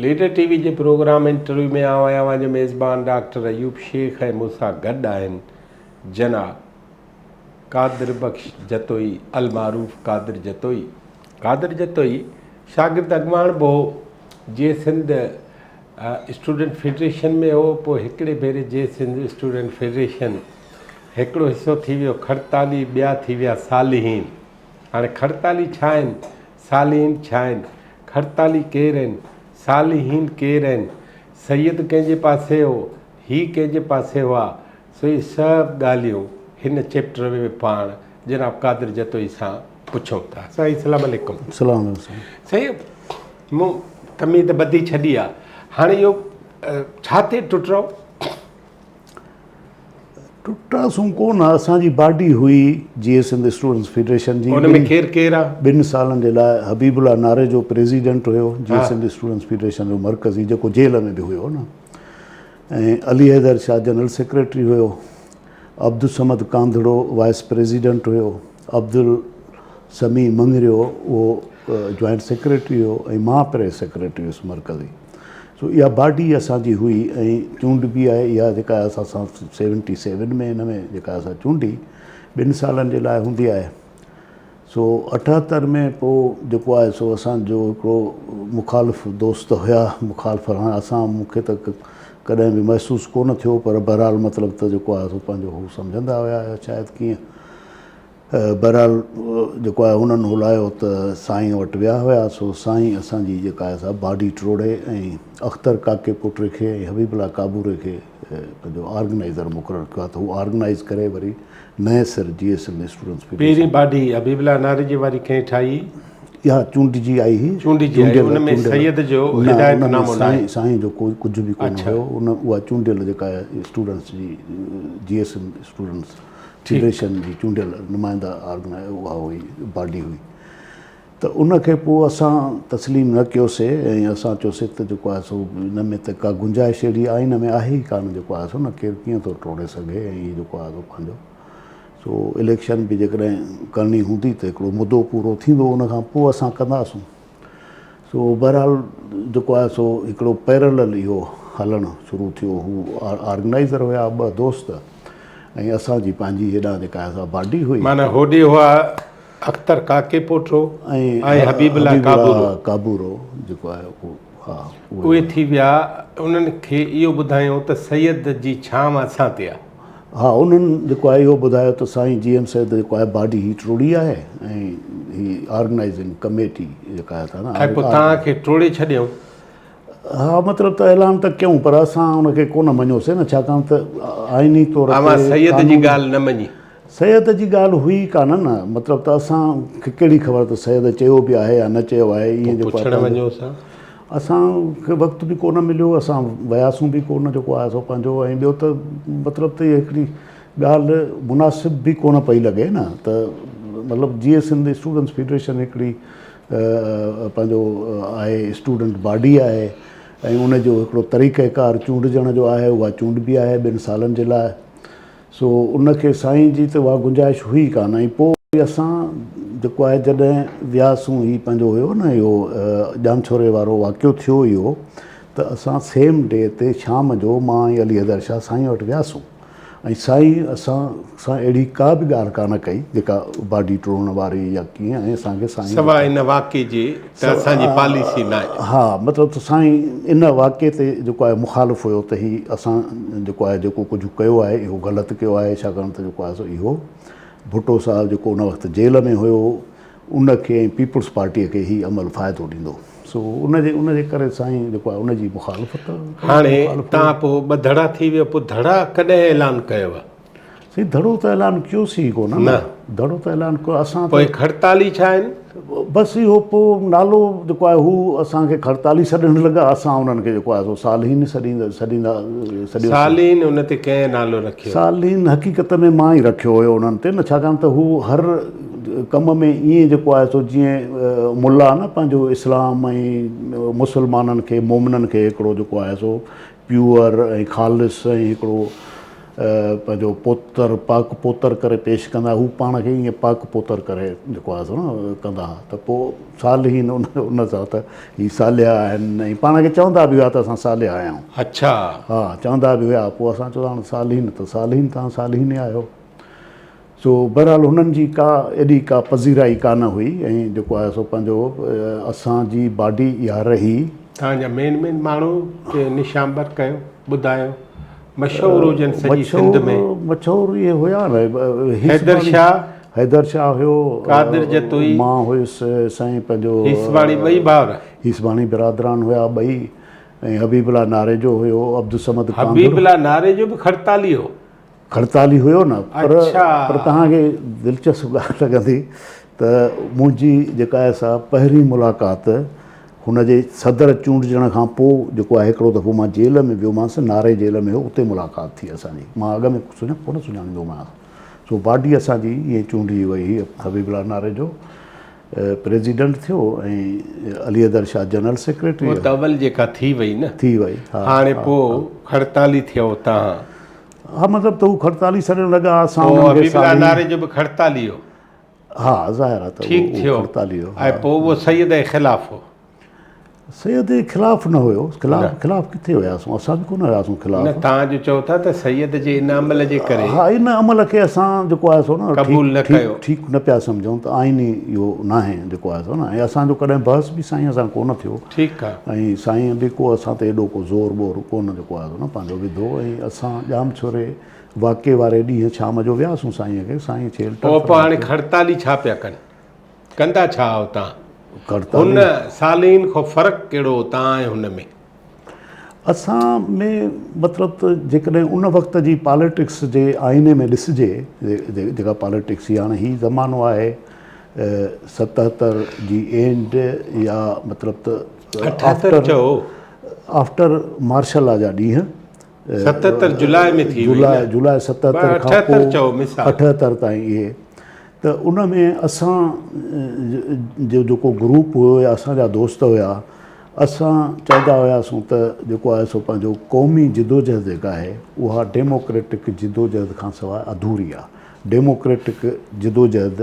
Leader ٽي V جي programme interview ۾ آئون آهيان اوهان جو ميزبان ڊاڪٽر ايوب شيخ ۽ مون سان گڏ آهن جناب قادر بخش جتوئي المعروف قادر جتوئي. قادر جتوئي شاگرد اڳواڻ به هو، جيئي سنڌ اسٽوڊنٽ فيڊريشن ۾ هو، پوء هڪڙي ڀيري جيئي سنڌ اسٽوڊنٽ فيڊريشن هڪڙو حصو ٿي ويو کڙتالي، ٻيا ٿي ويا صالحين. هاڻي کڙتالي ڇا آهن، صالحين ڇا آهن، کڙتالي ڪير آهن، صالحين ڪير آهن، سيد ڪنهن جي پاسي هو، هي ڪنهن جي پاسي هئا، سو اهي سڀ ڳالهيون هن چيپٽر ۾ پاڻ جناب قادر جتوئي سان پڇون ٿا. سائين سلام عليڪم. سلام عليڪم سائين. سائين مون تمهيد ٻڌي ڇڏي آ، هاڻي اهو ڇا تي ٽٽرائو؟ ٽٽاسون ڪو نه، اسان جي باڊي هئي جيئي سنڌ اسٽوڊنٽس فيڊريشن جي. ان ۾ ڪير ڪير آ؟ ٻن سالن جي لاء حبيب الله ناريجو پريزيڊنٽ هيو جيئي سنڌ اسٽوڊنٽس فيڊريشن جو مرڪزي، جيڪو جيل ۾ به هيو نه، ۽ علي حيدر شاهه جنرل سيڪريٽري هيو، عبدالصمد ڪانڌڙو وائيس پريزيڊنٽ هيو، عبدالسميع مڱريو اهو جوائنٽ سيڪريٽري هيو ۽ مان پريس سيڪريٽري هيس مرڪزي. سو اها باڊي اسان جي هئي ۽ چونڊ به آهي اها جيڪا اسان سان سيونٽي سيون ۾ ان ۾ جيڪا اسان چونڊي ٻن سالن جي لاء هوندي آهي. سو 78 ۾ پوء جيڪو آهي سو اسان جو هڪڙو مخالف دوست هيا، مخالف هاڻ اسان مون کي ته ڪڏهن به محسوس ڪونه ٿيو پر بهرحال مطلب ته جيڪو آهي سو پنهنجو هو سمجهندا هيا يا شايد ڪيئن، بهرحال جيڪو آهي انهن هلايو ته سائين وٽ ويا هيا سو سائين اسان جي جيڪا آهي سا باڊي ٽوڙي ۽ اختر ڪاڪي پوٽي کي ۽ حبيب الله ڪابوري کي پنهنجو آرگنائيزر مقرر ڪيو آهي ته هو آرگنائيز ڪري وري نئين سر جي ايس ايم اسٽوڊنٽس فيڊريشن. پهرين باڊي حبيب الله ناريجي واري ڪنهن ٺاهي؟ اها چونڊجي آئي هئي. چونڊجي آئي ان ۾ سيد جو هدايت نامو نه آهي. سائين جو ڪو ڪجهه به ڪونه هيو ان اها چونڊيل جيڪا اسٽوڊنٽس جي جي ايس ايم اسٽوڊنٽس فيڊريشن جي چونڊيل نمائنده آرگنائي اها هئي باڊي هئي ته ان کي پوء اسان تسليم نه ڪيوسي ۽ اسان چيوسي ته جيڪو آهي سو ان ۾ ته ڪا گنجائش اهڙي آئين ۾ آهي ئي ڪانه جيڪو آهي سو نه ڪير ڪيئن ٿو ٽوڙي سگهي ۽ هي جيڪو آهي سو پنهنجو سو اليڪشن به جيڪڏهن ڪرڻي هوندي ته هڪڙو مدو پورو ٿيندو ان کان پوء اسان ڪنداسون. سو بهرحال جيڪو آهي سو هڪڙو پيرلل اهو هلڻ شروع ٿيو. هو آرگنائيزر هيا ٻه دوست ۽ اسان جي پنهنجي هيڏانهن جيڪا آهي سا باڊي هئي. معنيٰ هوڏي هئا اختر ڪاڪي پوٽو ۽ حبيب الله ڪابورو. ڪابورو جيڪو آهي اهو ها اهي ٿي ويا. انهن کي اهو ٻڌايائون ته سيد جي ڇانو اسان تي آهي. ها انهن جيڪو آهي اهو ٻڌايو ته سائين جي ايم سيد جيڪو آهي باڊي هي ٽوڙي آهي ۽ هي آرگنائيزنگ ڪميٽي جيڪا آهي ته نه ۽ پوء توهان کي ٽوڙي ڇڏيائون. ها مطلب ته اعلان ته ڪيون پر اسان ان کي ڪونه مڃيوسين نه ڇاڪاڻ ته آئيني طور تي اوهان سيد جي ڳالهه نه مڃي. سيد جي ڳالهه هئي ڪانه نه مطلب ته اسان کي ڪهڙي خبر ته سيد چيو به آهي يا نه چيو آهي ائين پوء جيڪو پڇڻ وڃوس ها. اسان کي وقت به ڪونه مليو اسان وياسون به ڪونه جيڪو آهي سو پنهنجو ۽ ٻيو ته مطلب ته اها هڪڙي ڳالهه مناسب به ڪونه پئي لڳي نه ته مطلب جيئي سنڌ اسٽوڊنٽس فيڊريشن هڪڙي پنهنجو آهي اسٽوڊنٽ باڊي آهي ۽ ان جو هڪڙو طريقه ڪار چونڊجڻ جو آهي اها چونڊبي آهي ٻن سالن جي لاء سو ان کي سائين جي ته اها گنجائش هئي ڪانه ۽ پوء وري اسان جيڪو آهي جڏهن وياسون هي پنهنجو هيو نه اهو ڄامشوري وارو واقعو ٿيو اهو ته اسان سيم ڊي تي شام جو مان ۽ علي حيدر شاهه سائين وٽ وياسون ۽ سائين اسان سان اهڙي ڪا به ڳالهه ڪانه ڪئي جيڪا باڊي ٽوڙڻ واري يا ڪيئن ۽ اسان کي سائين سواء ان واقعي جي ته اسان جي پاليسي ناهي. ها مطلب ته سائين ان واقعي تي جيڪو آهي مخالف هيو ته هي اسان جيڪو آهي جيڪو ڪجهه ڪيو آهي اهو غلط ڪيو آهي ڇاڪاڻ ته جيڪو آهي سو اهو ڀٽو صاحب جيڪو ان وقت جيل ۾ هيو ان کي ۽ پيپلز پارٽيء کي هي عمل فائدو ڏيندو سو ان جي ان جي ڪري سائين جيڪو آهي ان جي مخالفت هاڻي تان پوء ٻه ڌڙا ٿي ويو پوء ڌڙا ڪڏهن اعلان ڪيو؟ سائين ڌڙو ته اعلان ڪيوسين ئي ڪونه نه ڌڙو ته اعلان ڪيو اسان پوء کڙتالي ڇا آهن؟ بس اهو پوء نالو جيڪو آهي هو اسان کي کڙتالي سڏڻ لڳا اسان انهن کي جيڪو آهي سو صالحين سڏيندا سڏيندا سڏيوسين. صالحين ان تي ڪنهن نالو رکيو؟ صالحين حقيقت ۾ مان ئي رکيو هيو انهن تي نه ڇاڪاڻ ته هو هر ڪم ۾ ائين جيڪو آهي سو جيئن ملا نه پنهنجو اسلام ۽ مسلمانن کي مومنن کي هڪڙو جيڪو آهي سو پيوئر ۽ خالص ۽ هڪڙو پنهنجو پوتر پاڪ پوتر ڪري پيش ڪندا هو پاڻ کي ائين پاڪ پوتر ڪري جيڪو آهي سو نه ڪندا ها ته پوء صالحين ان ان سان ته هي صالح آهن ۽ پاڻ کي چوندا به هيا ته اسان صالح آهيون. اڇا. ها چوندا به هيا پوء اسان چيو هاڻ صالحين ته صالحين توهان صالحين ئي آهيو. سو بهرحال هنن جي ڪا ايڏي ڪا پذيرائي ڪا نه هئي ۽ جيڪو آهي سو پنهنجو اسان جي باڊي اها رهي. توهان جا مين مين ماڻهو ڪي نشانبر ڪيو ٻڌايو مشهور هجن سڄي سنڌ ۾. مشهور اهي هيا نه حيدر شاهه. حيدر شاهه هيو. قادر جتوئي. مان هيس سائين پنهنجو. هيسباڻي ٻئي ڀائر. هيسباڻي برادران هيا ٻئي ۽ حبيب الله ناريجو هيو عبدالصمد ڪانڌر. حبيب الله ناريجو به کڙتالي هو. کڙتالي هيو نه پر پر توهان کي دلچسپ ڳالهه لڳندي ته منهنجي جيڪا آهي سا پهرين ملاقات هن جي صدر چونڊجڻ کان پوء جيڪو آهي هڪڙو دفعو مان جيل ۾ ويومانس ناري جيل ۾ هو اتي ملاقات ٿي اسان جي مان اڳ ۾ سڃا ڪونه سڃاڻيندو هومانس سو باڊي اسان جي ائين چونڊجي وئي هئي حبيب الله ناري جو پريزيڊنٽ ٿيو ۽ علي حيدر شاهه جنرل سيڪريٽري. اها ته اول جيڪا ٿي وئي نه. ٿي وئي ها. هاڻي پوء کڙتالي ٿيو تان. ها مطلب ته هو کڙتالي سڏڻ لڳا اسان انهن کي پوء حبيب الله ناري جو به کڙتالي هو. ها ظاهر آهي ته ٺيڪ ٿيو کڙتالي هو. ۽ پوء اهو سيد جي خلاف هو. سيد جي خلاف نه هيو خلاف خلاف ڪٿي هياسون اسان به ڪونه هياسون خلاف. نه توهان جو چئو ٿا ته سيد جي ان عمل جي ڪري. ها ان عمل کي اسان جيڪو آهي سو نه قبول نه ڪيو. ٺيڪ نه پيا سمجهون ته آئيني اهو ناهي جيڪو آهي سو نه ۽ اسان جو ڪڏهن بحث به سائين سان ڪونه ٿيو. ٺيڪ آ. ۽ سائينء به ڪو اسان تي ايڏو ڪو زور ٻور ڪونه جيڪو آهي سو نه پنهنجو وڌو ۽ اسان ڄام ڇوري واقعي واري ڏينهن شام جو وياسون سائينء کي سائين ڇيل پوء پوء هاڻي کڙتالي ڇا پيا ڪن؟ ڪندا ڇا آهو تان؟ هن صالحين کان فرق ڪهڙو هو تان ۽ هن ۾؟ اسان ۾ مطلب ته جيڪڏهن ان وقت جي پاليٽڪس جي آئيني ۾ ڏسجي جيڪا پاليٽڪس هئي هاڻي هي زمانو آهي 77 جي اينڊ يا مطلب ته 78 چئو آفٽر مارشل لا جا ڏينهن 77 جولاء ۾ ٿي وئي جولاء جولاء 77 کان پوء چئو مثال 78 تائين اهي ته ان ۾ اسان جو جيڪو گروپ هيو يا اسان جا دوست هيا اسان چوندا هياسون ته جيڪو آهي سو پنهنجو قومي جدوجهد جيڪا آهي اها ڊيموڪريٽڪ جدوجهد کان سواء اڌوري آهي ڊيموڪريٽڪ جدوجهد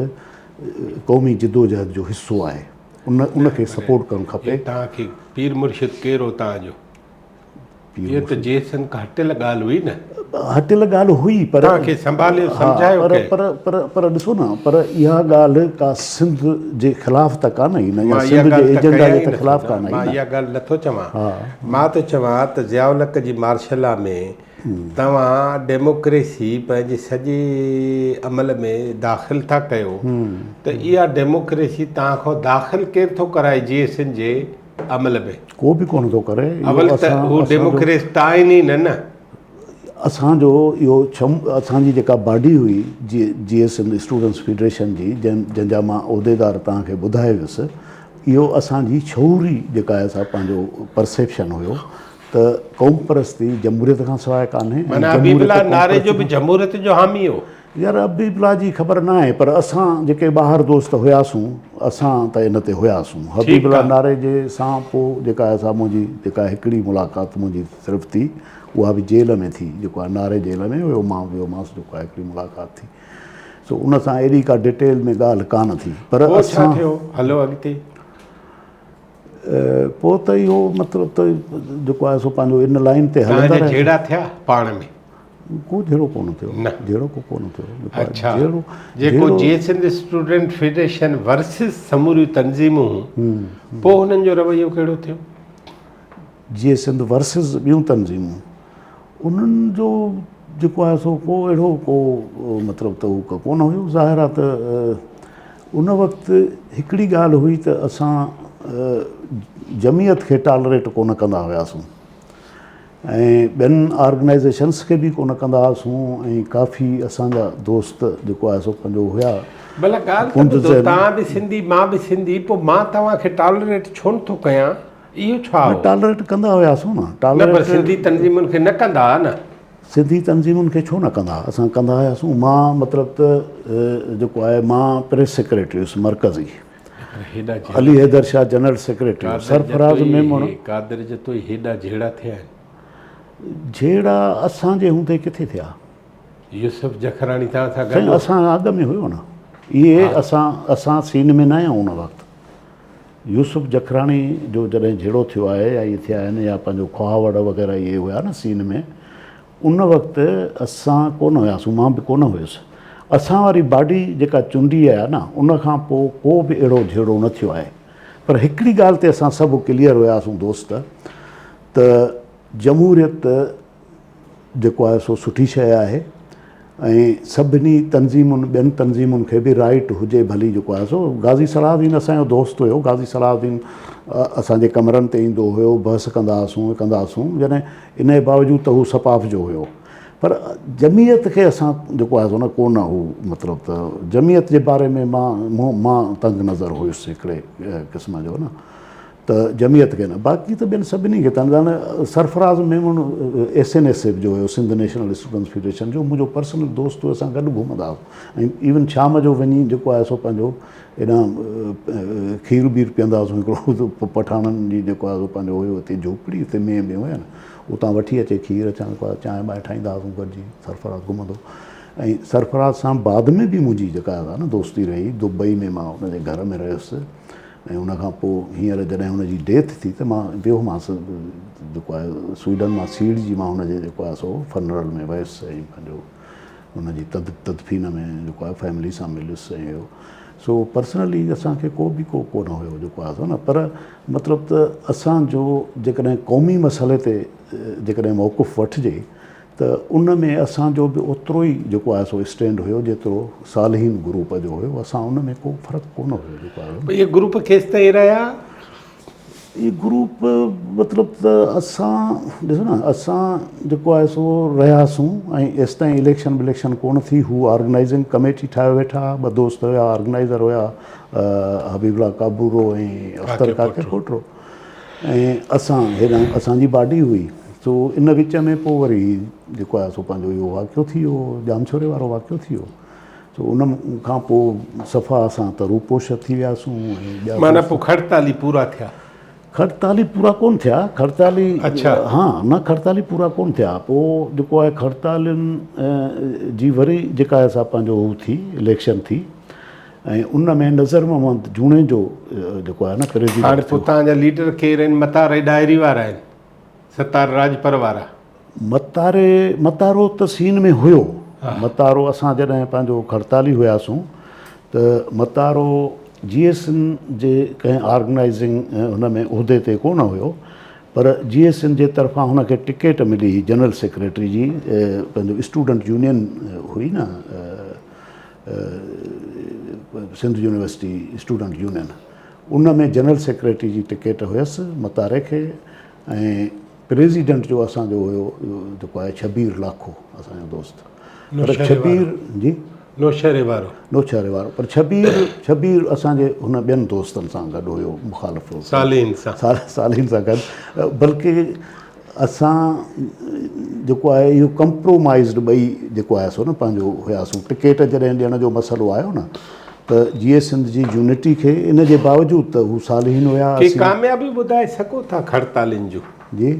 قومي جدوجهد جو حصو آهي ان ان کي سپورٽ ڪرڻ کپي. توهان کي پير مرشد ڪير هو توهان جو؟ اهو ته جيسن کان هٽيل ڳالهه هئي نه. هٽيل ڳالهه هئي پر توهان کي سنڀاليو سمجهايو ڪنهن؟ پر پر پر ڏسو نه پر اها ڳالهه ڪا سنڌ جي خلاف ته ڪانه هئي نه يا سنڌ جي ايجنڊا جي ته خلاف ڪانه هئي نه. مان اها ڳالهه نٿو چوان مان ٿو چوان ته ضياء الحق جي مارشل لا ۾ توهان ڊيموڪريسي پنهنجي سڄي عمل ۾ داخل ٿا ڪيو ته اها ڊيموڪريسي توهان کان داخل ڪير ٿو ڪرائي جيئي سنڌ جي عمل ۾؟ ڪو به ڪونه ٿو ڪري. اول ته هو ڊيموڪريسٽ آهن ئي نه نه. اسان جو اهو اسان جي جيڪا باڊي هئي جي سنڌ اسٽوڊنٽس فيڊريشن جي جنهن جا مان عهديدار توهان کي ٻڌائي ويس اهو اسان جي شعوري جيڪا آهي سا پنهنجو پرسيپشن هيو ته قومپرستي جمهوريت کان سواء ڪانهي. معنيٰ حبيب الله ناريجو به جمهوريت جو حامي هو. يار حبيب الله جي خبر ناهي پر اسان جيڪي ٻاهر دوست هياسون اسان ته ان تي هياسون حبيب الله ناريجي سان پوء جيڪا آهي سا منهنجي جيڪا هڪڙي ملاقات منهنجي صرف ٿي اها به جيل ۾ ٿي جيڪو آهي ناري جيل ۾ هيو مان ويومانس جيڪو آهي هڪڙي ملاقات ٿي سو ان سان ايڏي ڪا ڊيٽيل ۾ ڳالهه ڪانه ٿي پر پوء ڇا ٿيو هلو اڳتي. پوء ته اهو مطلب ته جيڪو آهي سو پنهنجو ان لائين تي هلندا رهيا. جهيڙا ٿيا پاڻ ۾؟ ڪو جهيڙو ڪونه ٿيو. نه. جهيڙو ڪو ڪونه ٿيو. اڇا جيڪو Jeay Sindh student federation versus سموريون تنظيمون هيون پوء هنن جو رويو ڪهڙو ٿيو؟ جيئي سنڌ ورسز ٻيون تنظيمون انهن جو جيڪو آهي سو ڪو اهڙو ڪو مطلب ته هو ڪونه هيو ظاهر آهي ته ان وقت هڪڙي ڳالهه هئي ته اسان جمعيت کي ٽالريٽ ڪونه ڪندا هياسون ۽ ٻين آرگنائيزيشنس کي به ڪونه ڪندا هئاسون ۽ ڪافي اسان جا دوست جيڪو آهي سو پنهنجو هيا. ڀلا ڳالهه ته ٻڌو توهان به سنڌي مان به سنڌي پوء مان توهان کي ٽالريٽ ڇو نٿو ڪيان؟ اهو ڇا هو؟ ٽالريٽ ڪندا هياسون نه. نه پر سنڌي تنظيمن کي نه ڪندا ها نه. سنڌي تنظيمن کي ڇو نه ڪندا ها؟ اسان ڪندا هياسون. مان مطلب ته جيڪو آهي مان پريس سيڪريٽري هيس مرڪزي. علي حيدر شاهه جنرل سيڪريٽري هو. سرفراز ميمڻ. قادر جتوئي هيڏا جهيڙا ٿيا آهن. جهيڙا اسان جي هوندي ڪٿي ٿيا؟ يوسف جکراڻي توهان سان گڏ سائين اسان اڳ ۾ هيو نه. اهي اسان اسان سين ۾ نه آيا ان وقت. يوسف جکراڻي جو جڏهن جهيڙو ٿيو آهي يا اهي ٿيا آهن يا پنهنجو کهاوڙ وغيره اهي هيا نه سين ۾ ان وقت اسان ڪونه هياسون مان به ڪونه هيس. اسان واري باڊي جيڪا چونڊي آهي نه ان کان پوء ڪو به اهڙو جهيڙو نه ٿيو آهي. پر هڪڙي ڳالهه تي اسان سڀ ڪليئر هياسون دوست ته جمهوريت جيڪو آهي سو سٺي شيء آهي ۽ سڀني تنظيمن ٻين تنظيمن کي به رائيٽ هجي ڀلي جيڪو آهي سو غازي صلاح الدين اسان جو دوست هيو غازي صلاح الدين اسان جي ڪمرن تي ايندو هيو بحث ڪندا هئاسون ڪندا هئاسون جڏهن ان جي باوجود ته هو سپاف جو هيو پر جمعيت کي اسان جيڪو آهي سو نه ڪو نه هو مطلب ته جمعيت جي باري ۾ مان مان تنگ نظر هيس هڪڙي قسم جو نه ته جمعيت کي نه باقي ته ٻين سڀني کي ته Sarfraz Memon S N S F جو هيو سنڌ نيشنل اسٽوڊنٽس فيڊريشن جو منهنجو پرسنل دوست هيو اسان گڏ گهمندا هئاسون ۽ ايون شام جو وڃي جيڪو آهي سو پنهنجو هيڏانهن کير ٻير پيئندا هئاسون هڪڙو پٺاڻن جي جيڪو آهي سو پنهنجو هيو هتي جهوپڙي هتي مينهن ٻينهن هيا نه اتان وٺي اچي کير چانهه ٻانهه ٺاهيندا هئاسون گڏجي سرفراز گهمندو ۽ سرفراز سان بعد ۾ به منهنجي جيڪا آهي نه دوستي رهي دبئي ۾ مان ان جي گهر ۾ رهيس ۽ ان کان پوء هينئر جڏهن هن جي ڊيٿ ٿي ته مان ويو هومانس جيڪو آهي سوئيڊن مان سيڙجي مان هن جي جيڪو آهي سو فنرل ۾ ويس ۽ پنهنجو ان جي تدفين ۾ جيڪو آهي فيملي سان مليس ۽ اهو سو پرسنلي اسان کي ڪو به ڪو ڪونه هيو جيڪو آهي سو نه پر مطلب ته اسان جو جيڪڏهن قومي مسئلي تي جيڪڏهن موقف وٺجي ته ان ۾ اسان جو به اوترو ئي جيڪو آهي سو اسٽينڊ هيو جيترو صالحين گروپ جو هيو اسان ان ۾ ڪو فرق ڪونه هيو جيڪو آهي. اهي گروپ ڪيستائين رهيا؟ اهي گروپ مطلب ته اسان ڏسو نه اسان جيڪو آهي سو رهياسون ۽ ايستائين اليڪشن وليڪشن ڪونه ٿي هو آرگنائزنگ ڪميٽي ٺاهيو ويٺا ٻه دوست هيا آرگنائزر هيا حبيب الله ڪابورو ۽ اختر ڪاڪي پوٽرو ۽ اسان هيڏانهن اسان جي باڊي هئي سو ان وچ ۾ پوء وري جيڪو آهي سو پنهنجو اهو واقعو ٿي ويو ڄامشوري وارو واقعو ٿي ويو سو ان کان پوء صفا اسان ته روپوش ٿي وياسون ۽ ٻيا معنيٰ پوء کڙتالي پورا ٿيا؟ کڙتالي پورا ڪونه ٿيا کڙتالي اڇا ها نه کڙتالي پورا ڪونه ٿيا پوء جيڪو آهي کڙتالين جي وري جيڪا آهي سا پنهنجو هو ٿي اليڪشن ٿي ۽ ان ۾ نظر محمد جوڻيجو جيڪو آهي نه پريزيڊنٽ هاڻي پوء توهان جا ليڊر ڪير آهن؟ متاري ڏاهري وارا آهن؟ ستار راڄپر وارا؟ متاري متارو ته سين ۾ هيو. متارو اسان جڏهن پنهنجو کڙتالي هياسون ته متارو جي ايس اين جي ڪنهن آرگنائيزنگ هن ۾ عهدي تي ڪونه هيو پر جي ايس اين جي طرفان هن کي ٽڪيٽ ملي هئي جنرل سيڪريٽري جي پنهنجو اسٽوڊنٽ يونين هئي نه سنڌ يونيورسٽي اسٽوڊنٽ يونين ان ۾ جنرل سيڪريٽري جي ٽڪيٽ هيس متاري کي ۽ پريزيڊنٽ جو اسان جو هيو جيڪو آهي شبير لاکو اسان جو دوست پر شبير جي نوشهري وارو نوشهري وارو پر شبير شبير اسان جي هن ٻين دوستن سان گڏ هيو مخالف صالحين سان صالحين سان گڏ بلڪه اسان جيڪو آهي اهو ڪمپرومائيزڊ ٻئي جيڪو آهي سو نه پنهنجو هياسون ٽڪيٽ جڏهن ڏيڻ جو مسئلو آيو نه ته جيئي سنڌ جي يونٽي کي ان جي باوجود ته هو صالحين هيا ڪي ڪاميابي ٻڌائي سگهو ٿا کڙتالين جون؟ جي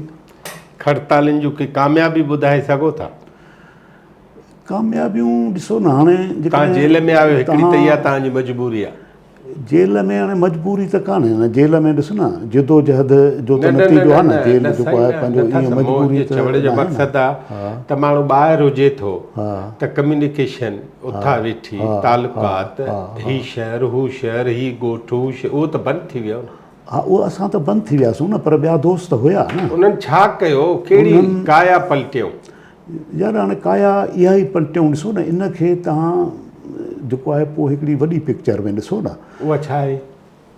کڙتالين جون ڪي ڪاميابي ٻڌائي سگهو ٿا؟ ڪاميابيون ڏسو نه هاڻي توهان جيل ۾ آهيو هڪڙي ته اها توهان جي مجبوري آهي. جيل ۾ هاڻي مجبوري ته ڪانهي نه جيل ۾ ڏس نه جدوجهد جو ته نتيجو آهي نه جيل جيڪو آهي پنهنجو ائين مجبوري ته چوڻ جو مقصد آهي ته ماڻهو ٻاهر هجي ٿو ته ڪميونيڪيشن اٿا ويٺي تعلقات هي شهر هو شهر هي ڳوٺ هو شهر اهو ته بند ٿي ويو نه. ها اهو اسان ته بند ٿي وياسون نه پر ٻيا دوست هيا نه. انهن ڇا ڪيو ڪهڙي ڪايا پلٽيون. يار هاڻي ڪايا اها ئي پلٽيون ڏسو نه ان کي توهان جيڪو آهي پوء هڪڙي وڏي پڪچر ۾ ڏسو نه. اها ڇا آهي؟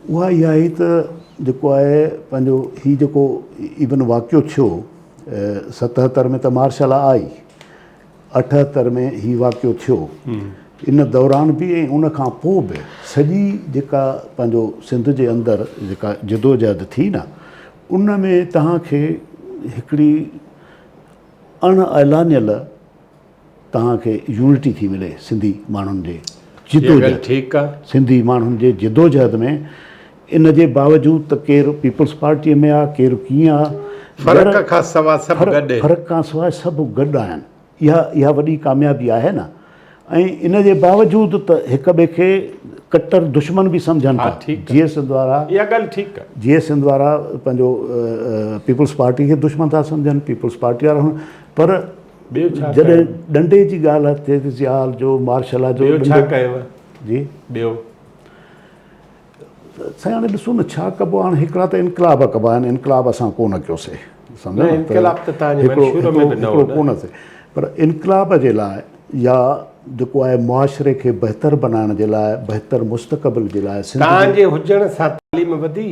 اها اها آهي ته جيڪو آهي پنهنجو هي جيڪو ايون واقعو ٿيو 77 ۾ ته مارشل لا آئي 78 ۾ هي واقعو ٿيو ان دوران به ۽ ان کان پوء به سڄي جيڪا پنهنجو سنڌ جي اندر جيڪا جدوجهد ٿي نه ان ۾ توهان کي هڪڙي اڻ اعلانيل توهان کي يونٽي ٿي ملي سنڌي ماڻهن جي جدوجهد سنڌي ماڻهن جي جدوجهد ۾ ان جي باوجود ته ڪير پيپلز پارٽي ۾ آ ڪير ڪيئن آ فرق کان سوا سڀ گڏ فرق کان سواء سڀ گڏ آهن. اها اها وڏي ڪاميابي آهي نه ۽ ان جي باوجود ته هڪ ٻئي کي ڪٽر دشمن به سمجهن ٿا. جيئي سنڌ وارا اها ڳالهه ٺيڪ آهي. جيئي سنڌ وارا پنهنجو پيپلز پارٽي کي دشمن ٿا سمجهن، پيپلز پارٽي وارا پر جڏهن ڏنڊي جي ڳالهه ٿئي ٿي ضياء جو مارشل لا جو ٻيو ڇا ڪيو؟ جي ٻيو سائين هاڻي ڏسو نه ڇا ڪبو آهي هاڻي هڪڙا ته انقلاب ڪبا آهن انقلاب اسان ڪو نه ڪيوسي سمجهو نه انقلاب ته تان جي منشور ۾ به نه هو ڪو نه سي پر انقلاب جي لاء يا جيڪو آهي معاشري کي بهتر بنائڻ جي لاء بهتر مستقبل جي لاء سنڌ تان جي هجڻ سان تعليم وڌي.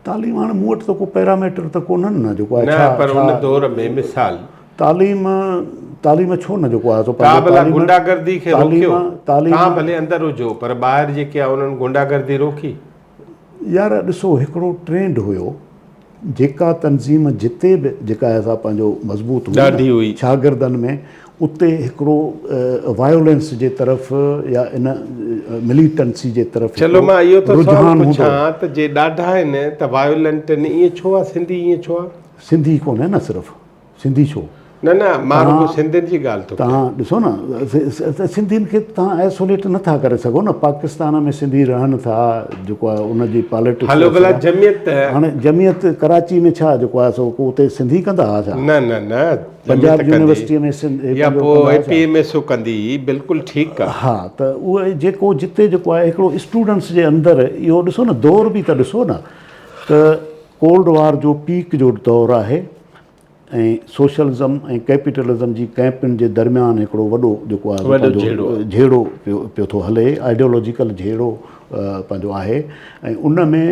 تعليم هاڻي مون وٽ ته ڪو پيراميٽر ته ڪونهن نه جيڪو آهي نه پر ان دور ۾ مثال. تعليم تعليم ڇو نه جيڪو آهي سو پنهنجو ڀلا غنڊا گردي کي روڪيو تان ڀلي اندر هجو پر ٻاهر جيڪي آهي انهن غنڊا گردي روڪي. يار ڏسو هڪڙو ٽرينڊ هيو جيڪا تنظيم جتي به جيڪا آهي سا پنهنجو مضبوط هئي نه شاگردن ۾ اتي هڪڙو وايولينس جي طرف يا ان مليٽنسي جي طرف چلو مان اهو ٿو سوال پڇان ته جي ڏاڍا آهن ته وايولنٽ آهن ائين ڇو آهي سنڌي ائين ڇو آهي؟ سنڌي ڪونهي نه صرف سنڌي ڇو؟ نه نه مان رڳو سنڌين جي ڳالهه ٿو ڪيان. توهان ڏسو نه سنڌين کي توهان آئسوليٽ نه ٿا ڪري سگهو نه پاڪستان ۾ سنڌي رهن ٿا جيڪو آهي ان جي پاليٽڪس هلو ڀلا جمعيت هاڻي جمعيت ڪراچي ۾ ڇا جيڪو آهي سو ڪو اتي سنڌي ڪندا هئا ڇا؟ نه نه نه پنجاب يونيورسٽي ۾ سنڌ يا پوء اي پي ايم ايس او ڪندي هئي بلڪل ٺيڪ آ. ها ته اهي جيڪو جتي جيڪو آهي هڪڙو اسٽوڊنٽس جي اندر اهو ڏسو نه دور به ته ڏسو نه ته ڪولڊ وار جو پيڪ جو دور آهي ۽ سوشلزم ۽ ڪيپيٽلزم جي ڪئمپن جي درميان هڪڙو وڏو جيڪو آهي پنهنجو جهيڙو پيو ٿو هلي آئيڊيولوجيڪل جهيڙو پنهنجو آهي ۽ ان ۾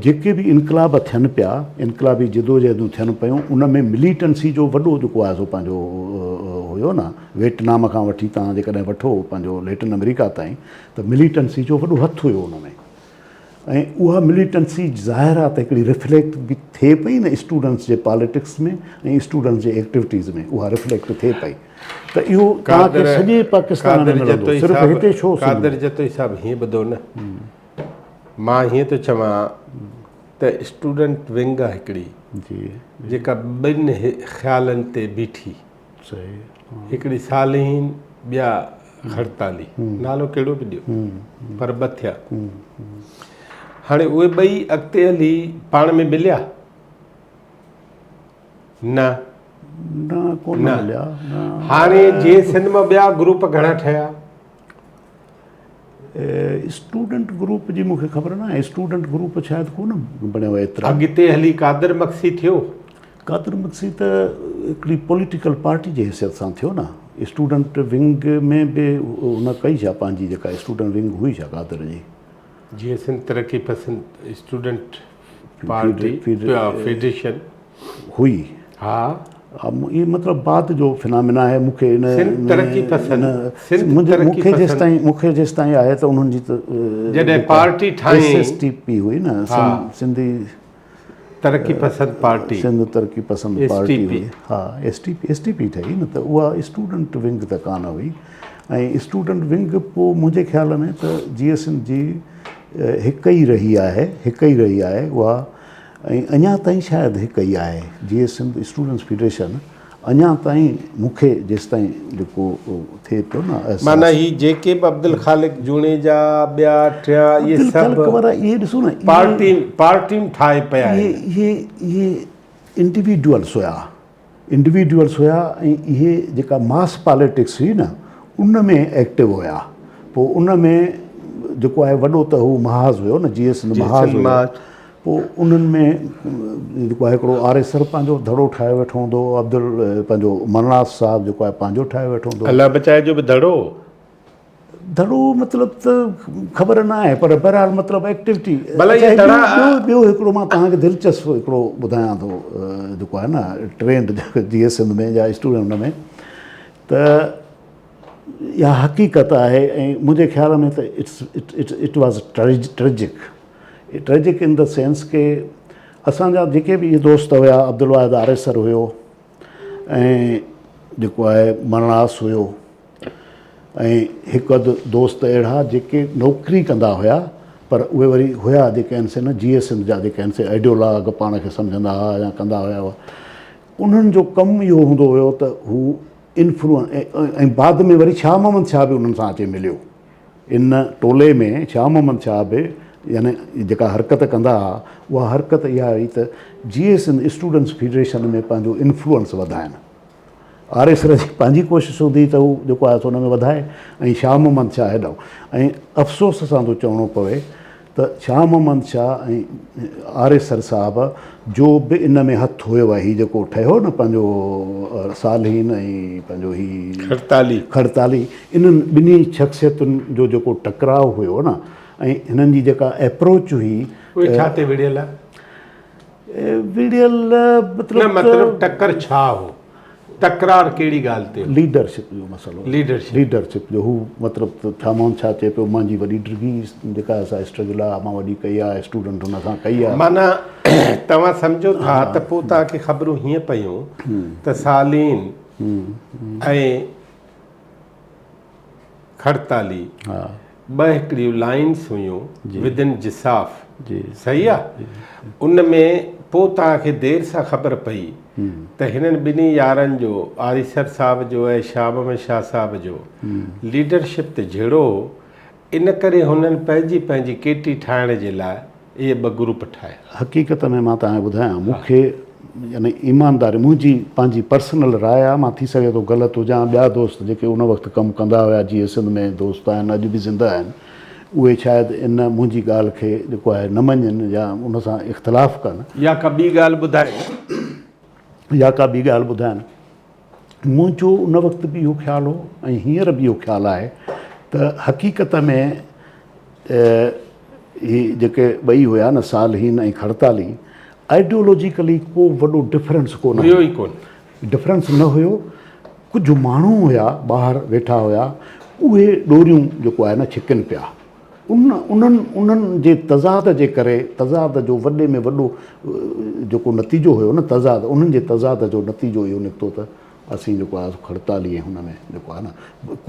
جيڪي به انقلاب ٿين پيا انقلابي جدوجهدون ٿين پيون ان ۾ مليٽنسي جو وڏو جيڪو آهي سو پنهنجو هيو نه ويٽنام کان وٺي تان جيڪڏهن وٺو پنهنجو ليٽن آمريڪا تائين ته مليٽنسي جو وڏو هٿ هيو ان ۾ ۽ اها مليٽنسي ظاهر آهي ته هڪڙي ريفليڪٽ به ٿئي پئي نه اسٽوڊنٽس جي پاليٽڪس ۾ ۽ اسٽوڊنٽس جي ايڪٽيوٽيز ۾ اها ريفليڪٽ ٿئي پئي ته اهو توهان کي سڄي پاڪستان ۾ ملندو صرف هتي ڇو قادر جتوئي صاحب هيئن ٻڌو نه مان هيئن ٿو چوان ته اسٽوڊنٽ ونگ آهي هڪڙي جي جيڪا ٻن خيالن تي بيٺي صحيح هڪڙي صالحين ٻيا هڙتالي نالو ڪهڙو به ڏيو پر ٻه ٿيا هاڻي اهي ٻئي اڳتي هلي پاڻ ۾ مليا نه نه ڪونه مليا هاڻي جي سنڌ مان ٻيا گروپ گهڻا ٺهيا اسٽوڊنٽ گروپ جي مونکي خبر نه آهي اسٽوڊنٽ گروپ شايد ڪونه بڻيو ايترا اڳتي هلي قادر مگسي ٿيو قادر مگسي ته هڪڙي پوليٽيڪل پارٽي جي حيثيت سان ٿيو نه اسٽوڊنٽ ونگ ۾ به هن ڪئي ڇا پنهنجي جيڪا اسٽوڊنٽ ونگ هئي ڇا قادر جي جيئن سنڌ ترقي پسند اسٽوڊنٽ پارٽي فيڊريشن هئي. ها. اهي مطلب بعد جو فنامينا آهي مون کي ان سنڌ ترقي پسند سنڌ ترقي پسند جيستائين مون کي جيستائين آهي ته انهن جي ته جڏهن پارٽي ٺاهي ايس ايس ٽي پي هئي نه سنڌي ترقي پسند پارٽي سنڌ ترقي پسند پارٽي هئي ها S T P S T P ٺهي نه ته اها اسٽوڊنٽ ونگ ته ڪانه هئي ۽ اسٽوڊنٽ ونگ پوء منهنجي خيال ۾ ته جيئي سنڌ جي هڪ ئي رهي آهي هڪ ئي رهي آهي اها ۽ اڃا تائين شايد هڪ ئي آهي جيئي سنڌ اسٽوڊنٽس فيڊريشن اڃا تائين مون کي جيستائين جيڪو ٿئي پيو نه احساس. معنيٰ هي جيڪي به عبدالخالق جوڻيجا ٻيا ٽيان اهي سڀ عبدالخالق وارا اهي ڏسو نه پارٽي پارٽيون ٺاهي پيا آهن. اهي اهي اهي انڊيويڊوئلس هيا انڊيويڊوئلس هيا ۽ اهي جيڪا ماس پاليٽڪس هئي نه ان ۾ ايڪٽو هيا پوء ان ۾ جيڪو آهي وڏو ته هو محاذ هيو نه جيئي سنڌ محاذ هيو. پوء انهن ۾ جيڪو آهي هڪڙو آريسر پنهنجو ڌڙو ٺاهي ويٺو هوندو هو، عبدل پنهنجو مرڻاس صاحب جيڪو آهي پنهنجو ٺاهي ويٺو هوندو هو. الله بچائي جو به ڌڙو؟ ڌڙو مطلب ته خبر نه آهي پر بهرحال مطلب ايڪٽيوٽي. ڀلا اهي ڌڙا. ٻيو هڪڙو مان توهان کي دلچسپ هڪڙو ٻڌايان ٿو جيڪو آهي نه ٽرينڊ جيئي سنڌ ۾ يا اسٽوڊنٽ ان ۾ ته اها حقيقت آهي ۽ منهنجي خيال ۾ ته it's it was tragic tragic in the sense ڪي اسان جا جيڪي به اهي دوست هيا عبدالواحد آريسر هيو ۽ جيڪو آهي مرڻاس هيو ۽ هڪ اڌ دوست اهڙا جيڪي نوڪري ڪندا هيا پر اهي وري هيا جيڪي آهن سي نه جيئي سنڌ جا جيڪي آهن سي آئيڊيولاگ پاڻ کي سمجهندا هئا يا ڪندا هيا. انهن جو ڪم اهو هوندو هيو ته هو انفلوئن ۽ بعد ۾ وري شاهه محمد شاهه به انهن سان اچي مليو. ان ٽولي ۾ شاهه محمد شاهه به يعني جيڪا حرڪت ڪندا ها اها حرڪت اها هئي ته جيئي سنڌ اسٽوڊنٽس فيڊريشن ۾ پنهنجو انفلوئنس وڌائن. آريسر جي پنهنجي ڪوشش هوندي هئي ته هو جيڪو آهي سو ان ۾ وڌائي ۽ شاهه محمد شاهه هيڏانهن ۽ افسوس سان ٿو چوڻو پوي ته شاهه محمد شاهه ۽ آريسر صاحب جو به ان ۾ هٿ هيو آهي هي جيڪو ٺهيو نه پنهنجو صالحين ۽ پنهنجو هي کڙتالي کڙتالي انهن ٻنهي شخصيتن جو جيڪو ٽڪراء هيو نه ۽ هنن جي جيڪا ايپروچ هئي اهي ڇا تي وڙهيل آهي؟ وڙهيل مطلب نه مطلب ٽڪر ڇا هو؟ تڪرار ڪهڙي ڳالهه تي هو؟ ليڊرشپ جو مسئلو هو. ليڊرشپ. ليڊرشپ جو هو مطلب ته ڇا مون ڇا چئي پيو مانجي وڏي ڊگهي جيڪا آهي سا اسٽرگل آهي مان وڏي ڪئي آهي اسٽوڊنٽ هن سان ڪئي آهي. معنيٰ توهان سمجهو ٿا ته پوء توهان کي خبرون هيئن پيون ته صالحين ۽ کڙتالي ٻه هڪڙيون لائنس هيون ودن جساف صحيح آ ان ۾ پو توهان کي دير سان خبر پئي ته هنن ٻنهي يارن جو آريسر صاحب جو ۽ شاهه محمد شاهه صاحب جو ليڊرشپ تي جهيڙو هو ان ڪري هنن پنهنجي پنهنجي ڪيٽي ٺاهڻ جي لاء اهي ٻه گروپ ٺاهيا. حقيقت ۾ مان توهان کي ٻڌايان مون کي يعني ايمانداري منهنجي پنهنجي پرسنل راء آهي مان ٿي سگهي ٿو غلط هجان ٻيا دوست جيڪي ان وقت ڪم ڪندا هيا جيئي سنڌ ۾ دوست آهن اڄ به زنده آهن اهي شايد ان منهنجي ڳالهه کي جيڪو آهي نه مڃين يا ان سان اختلاف ڪن. يا ڪا ٻي ڳالهه ٻڌائين. يا ڪا ٻي ڳالهه ٻڌائين. منهنجو ان وقت به اهو خيال هو ۽ هينئر به اهو خيال آهي ته حقيقت ۾ هي جيڪي ٻئي هيا نه صالحين ۽ کڙتالي آئيڊيولوجيڪلي ڪو وڏو ڊفرنس ڪو نه هيو ئي ڪونه. ڊفرنس نه هيو ڪجهه ماڻهو هيا ٻاهر ويٺا هيا اهي ڏوريون جيڪو آهي نه ڇڪن پيا ان انهن انهن جي تضاد جي ڪري تضاد جو وڏي ۾ وڏو جيڪو نتيجو هيو نه تضاد انهن جي تضاد جو نتيجو اهو نڪتو ته اسين جيڪو آهي سو کڙتالي ۽ هن ۾ جيڪو آهي نه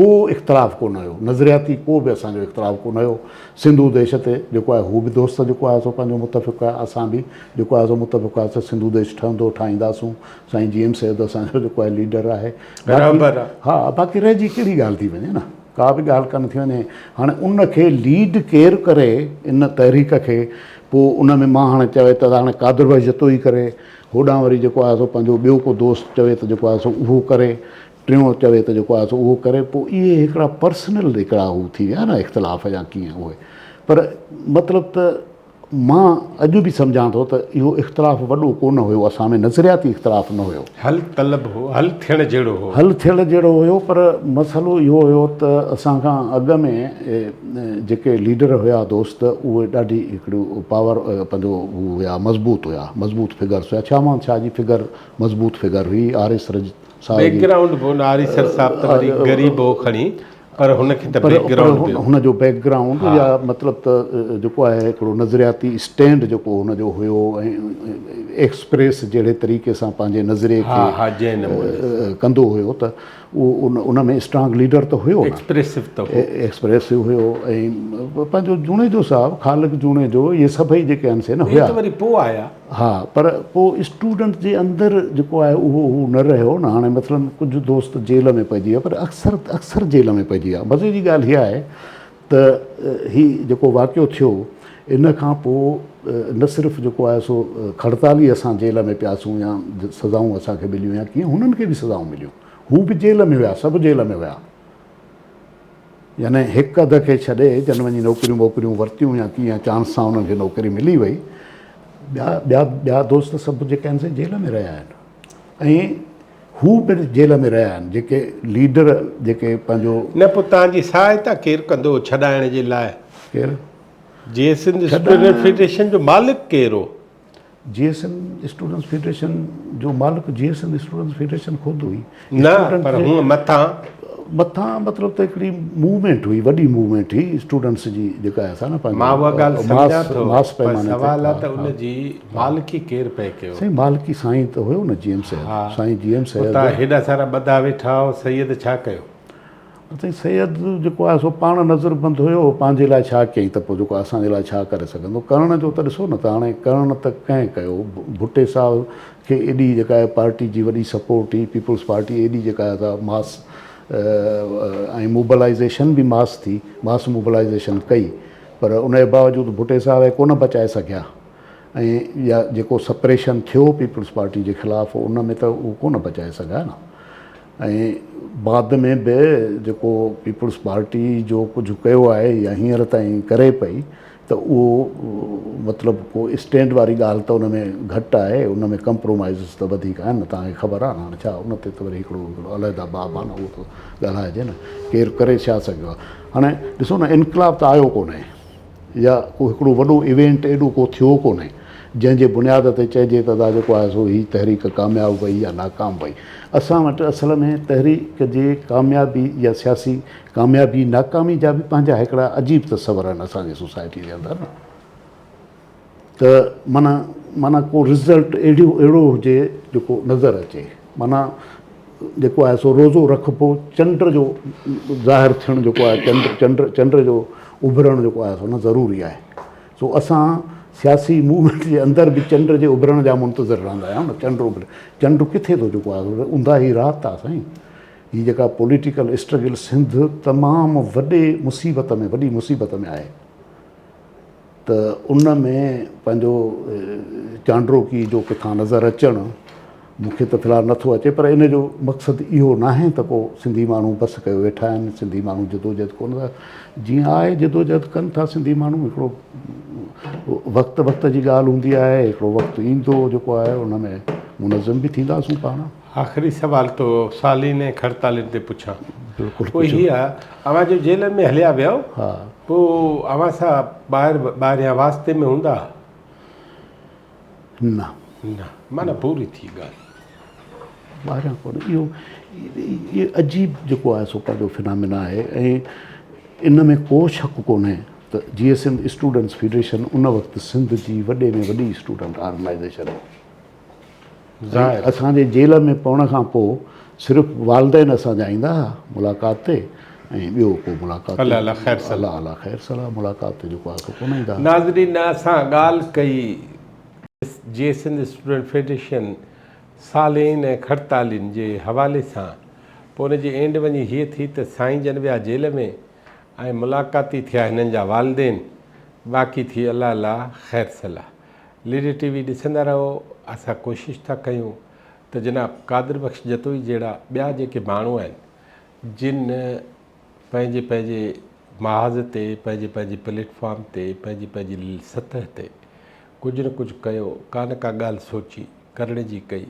ڪو اختلاف ڪونه هيو نظرياتي ڪو به اسان جو اختلاف ڪونه هيو سنڌو ديش تي جيڪو آهي هو به دوست جيڪو آهي سو پنهنجو متفق آهي اسان به جيڪو آهي سو متفق آهي ته سنڌو ديش ٺهندو ٺاهينداسون سائين جي ايم سيد اسان جو جيڪو آهي ليڊر آهي رهبر آهي ها باقي رهجي ڪهڙي ڳالهه ٿي وڃي نه ڪا به ڳالهه ڪانه ٿي وڃي هاڻي ان کي ليڊ ڪير ڪري ان تحريڪ کي پوء ان ۾ مان هاڻي چوي ته هاڻي قادر بخش جتوئي ڪري هوڏانهن وري جيڪو آهي سو پنهنجو ٻيو ڪو دوست چوي ته جيڪو آهي سو اهو ڪري ٽيون چوي ته جيڪو آهي سو اهو ڪري پوء اهي هڪڙا پرسنل هڪڙا هو ٿي ويا نه اختلاف يا ڪيئن اهي پر مطلب ته مان اڄ به سمجهان ٿو ته اهو اختلاف وڏو ڪونه هيو، اسان ۾ نظرياتي اختلاف نه هيو. حل طلب هو، حل ٿيڻ جهڙو هو. حل ٿيڻ جهڙو هيو پر مسئلو اهو هيو ته اسان کان اڳ ۾ جيڪي ليڊر هيا دوست اهي ڏاڍي هڪڙو پاور پنهنجو هو هيا مضبوط هيا مضبوط فگرس هيا ڇا مان شاهه جي فگر مضبوط فگر هئي آريسر صاحب جي. بيڪ گرائونڊ به هو نه آريسر صاحب ته وري غريب هو کڻي پر هن کي ته بيڪ گرائونڊ به هو. هن جو بيڪ گرائونڊ يا مطلب ته جيڪو آهي هڪڙو نظرياتي اسٽينڊ جيڪو هن جو هيو ۽ ايڪسپريس جهڙي طريقي سان پنهنجي نظريي کي ڪندو هيو ته اهو ان ۾ اسٽرانگ ليڊر ته هيو نه. ايڪسپريسو ته هو. ايڪسپريسو هيو ۽ پنهنجو جوڻيجو صاحب خالق جوڻيجو اهي سڀئي جيڪي آهن سي نه هيا. اهي ته وري پوء آيا. ها پر پوء اسٽوڊنٽ جي اندر جيڪو آهي اهو هو نه رهيو نه هاڻي مثلاً ڪجهه دوست جيل ۾ پئجي ويا پر اڪثر اڪثر جيل ۾ پئجي ويا مزي جي ڳالهه اها آهي ته هي جيڪو واقعو ٿيو ان کان پوء نه صرف جيڪو آهي سو کڙتالي اسان جيل ۾ پياسون يا سزائون اسان کي مليون يا ڪيئن هنن کي به سزائون مليون هو به جيل ۾ هيا سڀ جيل ۾ هيا. يعني هڪ اڌ کي ڇڏي جن وڃي نوڪريون ٻوڪريون ورتيون يا ڪيئن چانس سان انهن کي نوڪري ملي وئي ٻيا ٻيا ٻيا دوست سڀ جيڪي آهن سي جيل ۾ رهيا آهن ۽ هو به جيل ۾ رهيا آهن جيڪي ليڊر جيڪي پنهنجو نه پوء توهان جي سهائتا ڪير ڪندو هو ڇڏائڻ جي لاء؟ ڪير؟ جيئي سنڌ اسٽوڊنٽ فيڊريشن جو مالڪ ڪير هو؟ جي ايس ايم اسٽوڊنٽس فيڊريشن جو مالڪ جي ايس ايم اسٽوڊنٽس فيڊريشن خود هئي. نه پر هونء مٿان. مٿان مطلب ته هڪڙي موومينٽ هئي وڏي موومينٽ هئي اسٽوڊنٽس جي جيڪا آهي سا نه پنهنجو مان اها ڳالهه سمجهان ٿو پر سوال آهي ته ان جي مالڪي ڪير پئي ڪيو؟ سائين مالڪي سائين ته هيو نه جي ايم سيد سائين جي ايم سيد. اتان هيڏا سارا ٻڌا ويٺا هئا سيد ڇا ڪيو؟ سائين سيد جيڪو آهي سو پاڻ نظربند هيو، پنهنجي لاء ڇا ڪيائين ته پوء جيڪو اسان جي لاء ڇا ڪري سگهندو. ڪرڻ جو ته ڏسو نه ته هاڻي ڪرڻ ته ڪنهن ڪيو، ڀٽي صاحب کي ايڏي جيڪا آهي پارٽي جي وڏي سپورٽ هئي، پيپلز پارٽي ايڏي جيڪا آهي سا ماس ۽ موبلائيزيشن به ماس ٿي، ماس موبلائيزيشن ڪئي پر ان جي باوجود ڀٽي صاحب کي ڪونه بچائي سگهيا ۽ يا جيڪو سپريشن ٿيو پيپلز پارٽي جي خلاف ان ۾ ته هو ڪونه بچائي سگهيا نه. ۽ بعد ۾ به جيڪو پيپلز پارٽي جو ڪجهه ڪيو آهي يا هينئر تائين ڪري پئي ته اهو مطلب ڪو اسٽينڊ واري ڳالهه ته ان ۾ گهٽ آهي ان ۾ ڪمپرومائيزز ته وڌيڪ آهن نه توهان کي خبر آهي نه هاڻي ڇا ان تي ته وري هڪڙو هڪڙو علحده باب آهي نه اهو ته ڳالهائجي نه ڪير ڪري ڇا سگهيو آهي هاڻي ڏسو نه انقلاب ته آيو ڪونهي يا ڪو هڪڙو وڏو ايونٽ ايڏو ڪو ٿيو ڪونهي جنهن جي بنياد تي چئجي ته ادا جيڪو آهي سو هي تحريڪ ڪامياب وئي يا ناڪام وئي. اسان وٽ اصل ۾ تحريڪ جي ڪاميابي يا سياسي ڪاميابي ناڪامي جا به پنهنجا هڪڙا عجيب تصور آهن اسان جي سوسائٽي جي اندر نه ته معنيٰ معنيٰ ڪو رزلٽ اهڙو اهڙو هجي جيڪو نظر اچي معنيٰ جيڪو آهي سو روزو رکبو چنڊ جو ظاهر ٿيڻ جيڪو آهي چنڊ چنڊ چنڊ جو اڀرڻ جيڪو آهي سو نه ضروري آهي سو اسان سياسي موومينٽ جي اندر به چنڊ جي اڀرڻ جا منتظر رهندا آهيون نه چنڊ اڀري چنڊ ڪٿي ٿو جيڪو آهي اونداهي رات آهي سائين هي جيڪا پوليٽيڪل اسٽرگل سنڌ تمام وڏي مصيبت ۾ وڏي مصيبت ۾ آهي ته ان ۾ پنهنجو چانڊروڪي جو ڪٿان نظر اچڻ مون کي ته في الحال نٿو اچي پر ان جو مقصد اهو ناهي ته ڪو سنڌي ماڻهو بس ڪيو ويٺا آهن سنڌي ماڻهو جدوجهد ڪونه ٿا جيئن آهي جدوجهد ڪن ٿا سنڌي ماڻهو هڪڙو وقت وقت جي ڳالهه هوندي آهي هڪڙو وقت ايندو جيڪو آهي ان ۾ منظم به ٿينداسون پاڻ. آخري سوال تو سالين ۽ کڙتالين تي پڇان. بلڪل پوء پڇو. هي آ اوهان جو جيلن ۾ هليا ويائو ها. پوء اوهان سان ٻاهر ٻاهريان واسطي ۾ هوندا ها؟ نه. نه معنيٰ پوري ٿي ڳالهه. ٻاهريان ڪونه اهو اهو عجيب جيڪو آهي سو پنهنجو فنامينا آهي ۽ ان ۾ ڪو شڪ ڪونهي ته جيئي سنڌ اسٽوڊنٽس فيڊريشن ان وقت سنڌ جي وڏي ۾ وڏي اسٽوڊنٽ آرگنائيزيشن هو. ظاهر. اسان جي جيل ۾ پوڻ کان پوء صرف والدين اسان جا ايندا ها ملاقات تي ۽ ٻيو ڪو ملاقات تي الله الله خير صلا. الله الله خير صلا ملاقات تي جيڪو آهي سو ڪونه ايندا ها. ناظرين اسان ڳالهه ڪئي جي سنڌ اسٽوڊنٽ فيڊريشن سالين ۽ کڙتالين جي حوالي سان پوء ان جي اينڊ وڃي هيء ٿي ته سائين جن ويا جيل ۾ ۽ ملاقاتي ٿيا هنن جا والدين باقي ٿي الله الله خير صلا. ليڊر ٽي وي ڏسندا رهو اسان ڪوشش ٿا ڪيون ته جناب قادر بخش جتوئي جهڙا ٻيا جيڪي ماڻهو آهن جن پنهنجي پنهنجي محاذ تي پنهنجي پنهنجي پليٽ فارم تي پنهنجي پنهنجي سطح تي ڪجهه نه ڪجهه ڪيو ڪا نه ڪا ڳالهه سوچي ڪرڻ جي ڪئي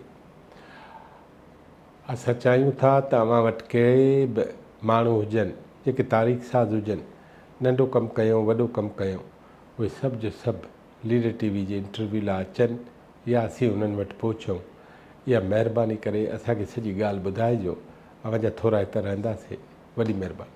اسان چاهيون ٿا ته اوهان وٽ ڪي به ماڻهو هجن جيڪي تاريخ ساز هجن ننڍو ڪم ڪيو وڏو ڪم ڪيو اهي سڀ جو سڀ ليڊر ٽي وي جي انٽرويو لاء اچن يا اسين انهن وٽ پهچون اها مهرباني ڪري اسان کي سڄي ڳالهه ٻڌائجو اوهان جا ٿورائتا رهنداسين وڏي مهرباني.